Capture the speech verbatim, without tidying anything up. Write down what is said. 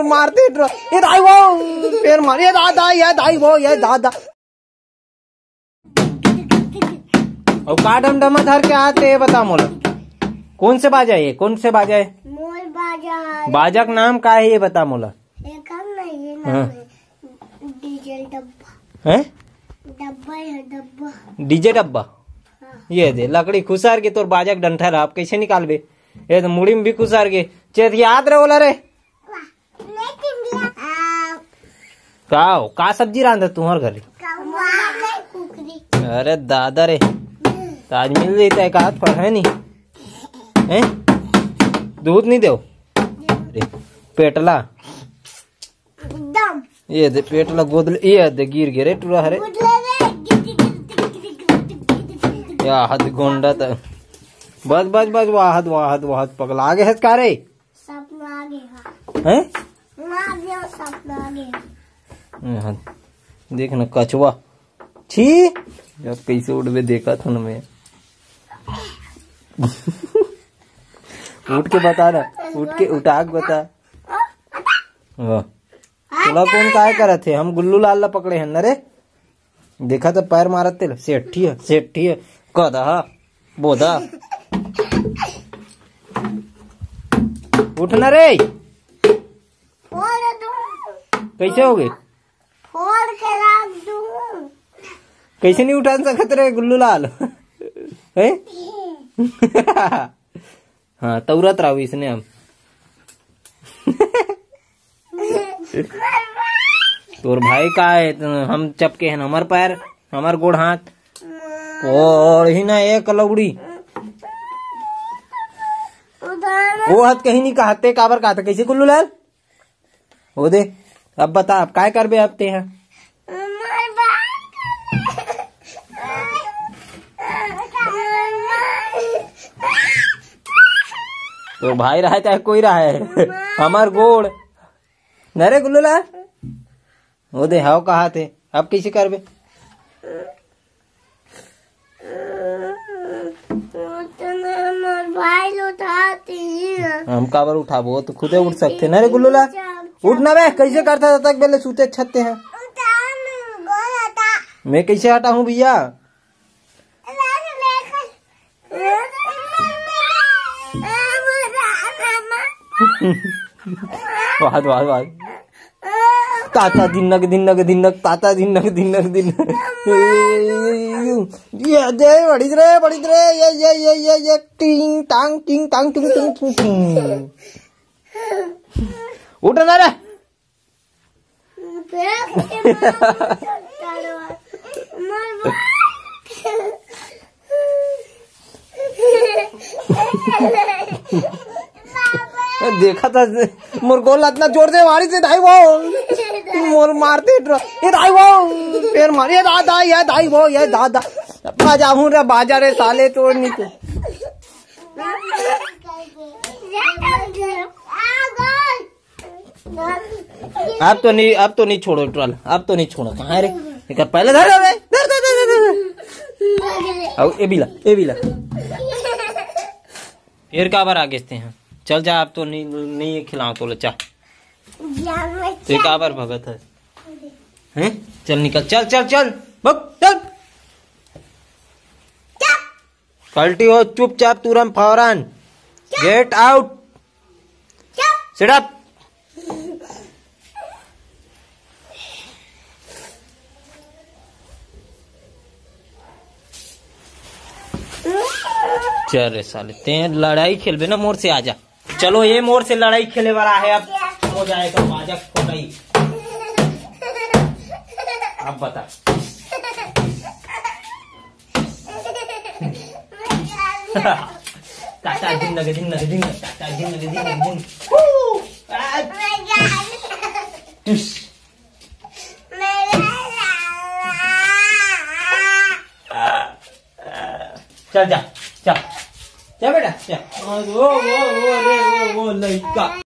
मारते ड्र-, ये दाई वो, पैर मार, ये दादा, ये दाई वो, ये दादा। अउ का डमडमा धर के आते, ये बता मोला, कौन से बाजा हे, कौन से बाजा हे? मोर बाजा हे। बाजा के नाम का हे, ये बता मोला। एकर नहीं, ये नाम हाँ। हे डीजे डब्बा। हैं? डब्बा हे, डब्बा। डीजे डब्बा। हाँ। ये दे, लकड़ी खुसर के तोर बाजा के डंठल हे, अब कैसे निकालबे? ये तो मुड़ी में भी खुसर के। चेत याद रहे बोला रे। का हो? का सब्जी रांधे तुम्हार घर? अरे दादा रे, तो आज मिल जाता है, का हाथ पर है नहीं? हैं? दूध नहीं देव? पेटला। ये दे, पेटला गोद ले, ये दे, गिर गे रे टूरा हरे। या हद गोंडा त। बस, बस, बस, वाहद, वाहद, वाहद, पगला गे हस का रे? सपना आ गया। हैं? मार दिया, सपना आ गया। यहाँ देख ना कछुआ। छी, अब कैसे उठबे, देखा था ना मैं। उठ के बता ना, उठ के, उठा के बता। वाह। तोला कौन काय करत हे? हम गुल्लू लाल ला पकड़े हन ना रे। देखा तो पैर मारत तेला, सेठी हे, सेठी हे, कदहा, बोदा। उठ ना रे। फोड़ दूं। कैसे हो गए? फोड़ के रख दूं। कैसे नहीं उठा सकत रे गुल्लू लाल? हैं? हाँ, तौरत रहू इसने हम। तोर भाई का हे? हम चपके हन हमर पैर, हमर गोड़ हाथ। और ही ना एक लौड़ी। वो हाथ कहीं नहीं कहते, काबर कहते, कैसे गुल्लू लाल? वो दे, अब बता, अब काय करबे अब ते ह? तो भाई रहे चाहे कोई रहे, हमर गोड़। न रे गुल्लू ला, वो दे, हाव कहा थे, अब कैसे करबे? हमर भाई ल उठाती। हम काबर उठाबो, वो तो खुदे उठ सकते ना रे गुल्लू ला। उठ ना बे, कैसे करता था तक बेले सूते छत्ते हैं। मैं कैसे हटा हूँ भैया? वाह, वाह, वाह। ताता धिनक, धिनक, धिनक, ताता धिनक, धिनक, धिनक। ये दे, बड़ी रे, बड़ी रे, ये, ये, ये, ये, ये, टिंग, टांग, टिंग, टांग, टिंग, टिंग, टिंग, टिंग। उठ ना रे। देखा था, मोर गोल इतना जोर से मारी से दाई वो, मोर मारते ड्र-, ये दाई वो, पैर मार, ये दादा, ये दाई वो, ये दादा। बाजा हूँ रे, बाजा रे साले, तोड़ नहीं तो। अब तो नहीं, अब तो नहीं छोड़ो ट्रल, अब तो नहीं छोड़ो। कहाँ रे? एक पहले धर, धर, धर, धर, धर, धर, धर। आओ, ए बिला, ए बिला। फिर का बार आगे से हैं? चल जा, अब तो नहीं, नहीं खिलाओ तो ले, चल। तो एक बार भगत है। हैं? चल निकल, चल, चल, चल। भग, चल। पलटी हो चुपचाप, तुरंत फौरन। Get out। Sit up। चल रे साले, ते लड़ाई खेलबे ना मोर से, आजा। चलो, ये मोर से लड़ाई खेले वाला है, अब हो जाएगा बाजा फोड़ाई। अब बता। टाटा दिन लगे, दिन लगे, दिन लगे, टाटा दिन लगे, दिन लगे, दिन। Woo! आ! टुस। चल जा, जा, जा बेटा, जा। ओ, ओ, ओ, ओ, रे, ओ, ओ, लइका।